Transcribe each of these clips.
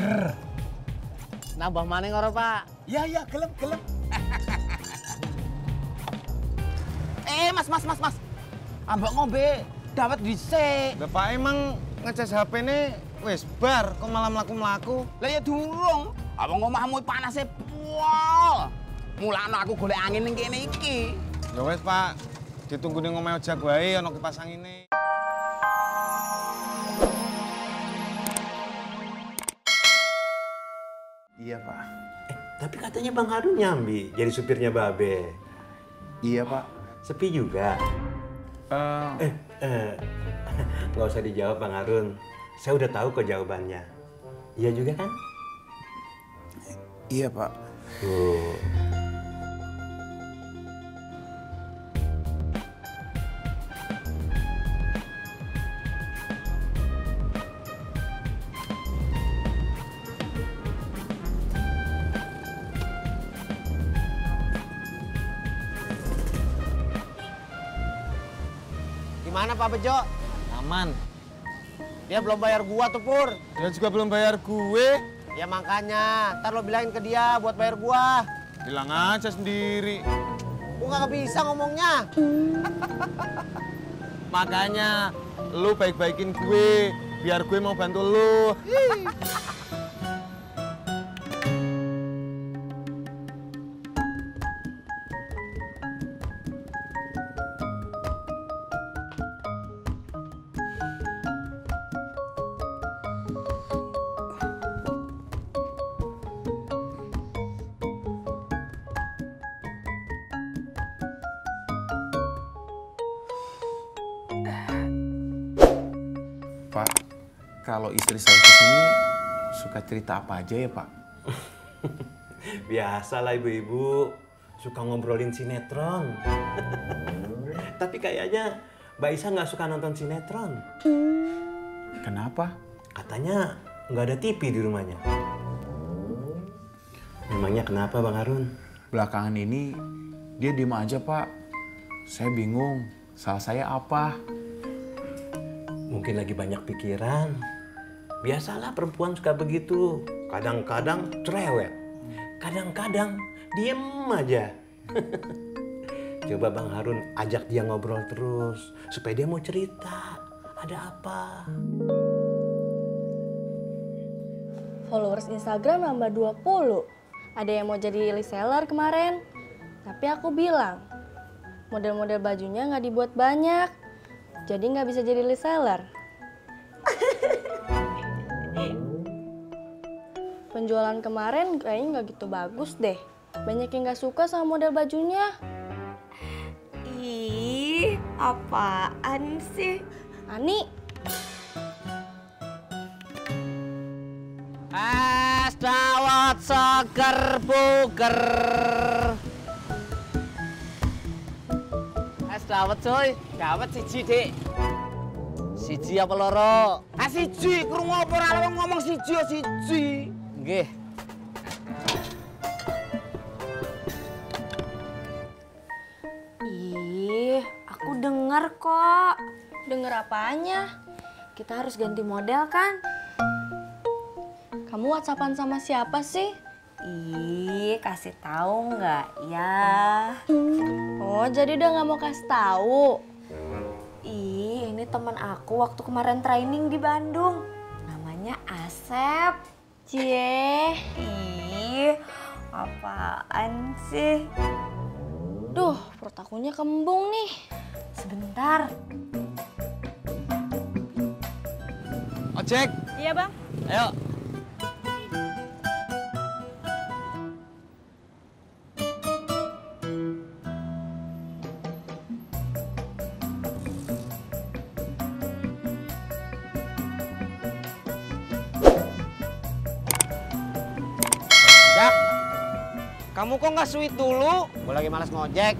Seger. Nambah maning ora, Pak? Ya, gelem. Mas. Ambek ngombe, dapat dhisik. Bapak emang ngecas HP-ne wis bar kok malah mlaku-mlaku. Lah ya durung. Abang omahmu panase pol. Mulane aku golek angin ning kene iki. Ya wis, Pak. Ditunggu ning omahe ojek wae ana kipas angine. Iya, Pak. Tapi katanya Bang Harun nyambi jadi supirnya Babe. Iya, Pak. Sepi juga. Nggak usah dijawab Bang Harun. Saya udah tahu kok jawabannya. Iya juga kan? Iya, Pak. Tuh. Gimana Pak Bejo? Aman. Dia belum bayar gua tuh, Pur. Dia juga belum bayar gue. Ya makanya, ntar lo bilangin ke dia buat bayar gua. Bilang aja sendiri. Gua nggak bisa ngomongnya. Makanya lu baik-baikin gue biar gue mau bantu lu. Pak, kalau istri saya kesini suka cerita apa aja ya, Pak? Biasalah ibu-ibu suka ngobrolin sinetron. Tapi kayaknya Mbak Isa nggak suka nonton sinetron. Kenapa? Katanya nggak ada TV di rumahnya. Memangnya kenapa Bang Harun? Belakangan ini dia diem aja, Pak. Saya bingung, salah saya apa? Mungkin lagi banyak pikiran. Biasalah perempuan suka begitu. Kadang-kadang cerewet. Kadang-kadang diem aja. Coba Bang Harun ajak dia ngobrol terus. Supaya dia mau cerita. Ada apa? Followers Instagram nambah 20. Ada yang mau jadi reseller kemarin. Tapi aku bilang, model-model bajunya nggak dibuat banyak. Jadi nggak bisa jadi reseller. Penjualan kemarin kayaknya nggak gitu bagus deh. Banyak yang nggak suka sama model bajunya. Ih, apaan sih? Ani, Es dawet seger buger. Es dawet coy, dawet siji dik. Siji apa loro? Ah siji, krungu apa ora ngomong siji ya siji. Nggih. Ih, aku denger kok. denger apanya? Kita harus ganti model kan? Kamu WhatsAppan sama siapa sih? Ih, kasih tahu nggak ya? Oh, jadi udah nggak mau kasih tahu. Ih, ini teman aku waktu kemarin training di Bandung. Namanya Asep. Cie. Ih, apaan sih? Duh, perut akunya kembung nih. Sebentar. Ojek. Iya, Bang. Ayo. Jak, kamu kok nggak sweet dulu? Gue lagi malas ngojek.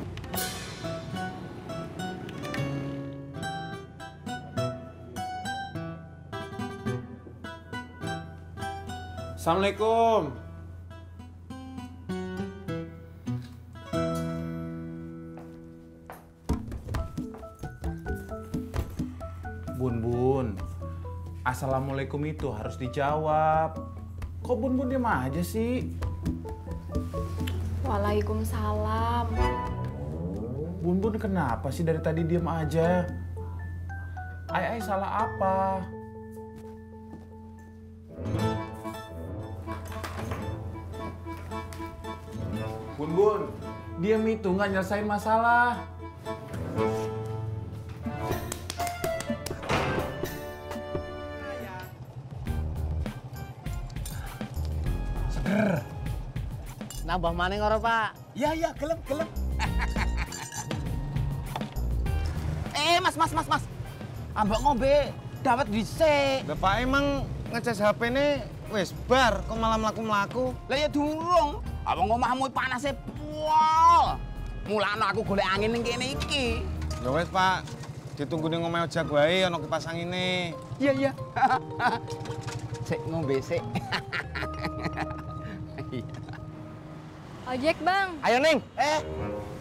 Assalamualaikum. Bun, Assalamualaikum itu harus dijawab. Kok Bun Bun diem aja sih? Waalaikumsalam. Bun Bun kenapa sih dari tadi diem aja? Ai salah apa? Bun Bun, diem itu nggak nyelesain masalah. Nambah maning ora, Pak? Iya, gelem. Mas. Ambek ngombe, dapat dhisik. Lah Pak emang ngecas HP ini wis bar kok malah mlaku-mlaku. Lah ya durung. Apa ngomahmu panase pol. Mulane aku golek angin ning kene iki. Ya wis Pak, ditunggu ning omahe ojek wae ana kipas angine. Iya. Sik ngombe sik. Ojek bang. Ayo Ning.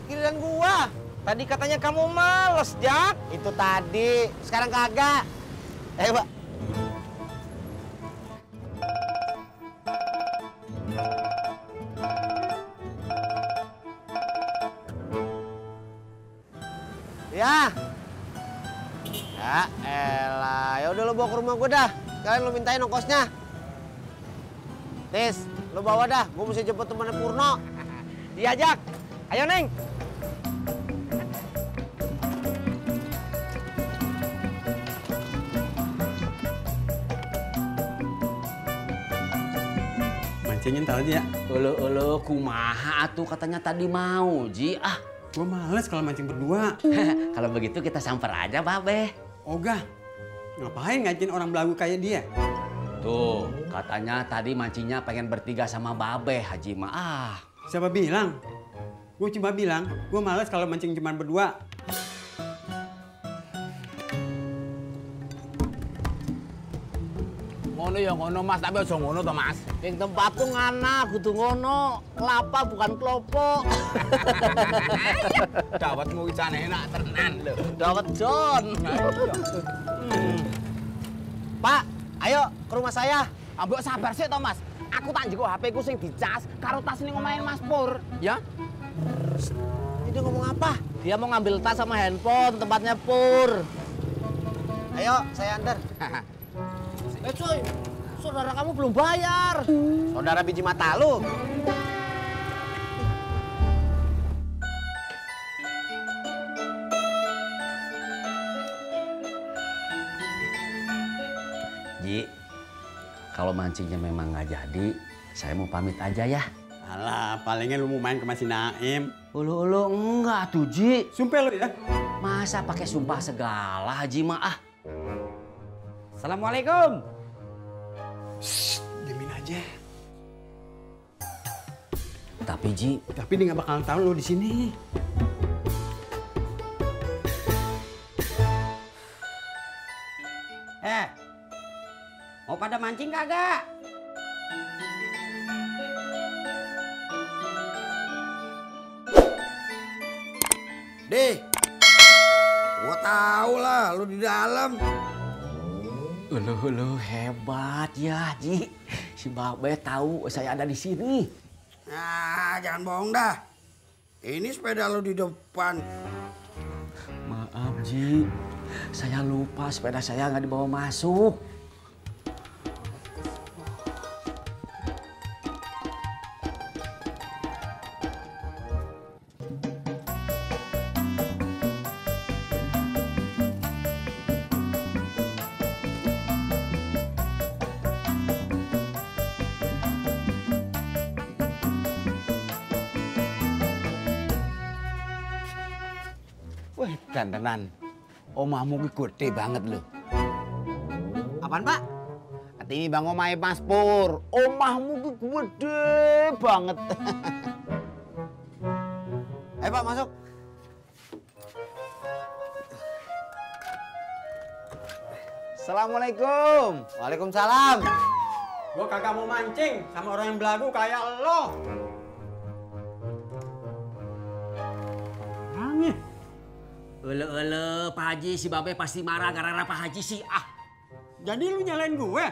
Giliran gua. Tadi katanya kamu males, Jak. Itu tadi, sekarang kagak. Pak. Ya. Ya elah, ya udah lo bawa ke rumah gua dah. Sekalian lo mintain ongkosnya. Tis, lo bawa dah. Gua mesti jemput temannya Purno. Diajak. Ayo, Neng. Mancingin ntar aja ya. Olo kumaha tuh katanya tadi mau, Ji. Ah, Gua males kalau mancing berdua. kalau begitu kita samper aja, Babe. Ogah, ngapain ngajin orang belagu kayak dia? Tuh, katanya tadi mancingnya pengen bertiga sama Babe, Haji Maah. Siapa bilang? Gue cuma bilang, gue males kalau mancing cuma berdua. Ngono ya ngono Mas, tapi aja ngono to Mas. Ning tempatku ngana kudu ngono, kelapa bukan klopo. Dawetmu iki jane enak tenan lho. Dawet John. Pak, ayo ke rumah saya. Ambek sabar sih to Mas. Aku tak njiko HP ku sing dicas karo tas ning omahe Mas Pur, ya. Ini dia ngomong apa? Dia mau ngambil tas sama handphone tempatnya Pur. Ayo, saya antar. Cuy, saudara kamu belum bayar. Saudara biji mata lu. Ji, kalau mancingnya memang nggak jadi, saya mau pamit aja ya. Alah, palingnya lu mau main ke Mas Naim. Ulu enggak tuh, Ji. Sumpah lu ya. Masa pakai sumpah segala, Haji Maah? Assalamualaikum. Diamin aja. Tapi Ji, Tapi dia nggak bakalan tahu lu di sini. mau pada mancing kagak? Deh, gua tahu lah lu di dalam. Ulu hebat ya, Ji. Si Babe tahu saya ada di sini. Nah, jangan bohong dah. Ini sepeda lu di depan. Maaf, Ji. Saya lupa sepeda saya nggak dibawa masuk. Wah, dandanan. Omahmu ki gede banget lho. Apaan, Pak? Ini Bang omahe Mas Pur. Omahmu ki gede banget. Ayo, Pak, masuk. Assalamualaikum. Waalaikumsalam. Gua kagak mau mancing sama orang yang belagu kayak lo. Nangis. Pak Haji, si Babe pasti marah gara-gara Pak Haji sih. Ah, Jadi lu nyalain gue?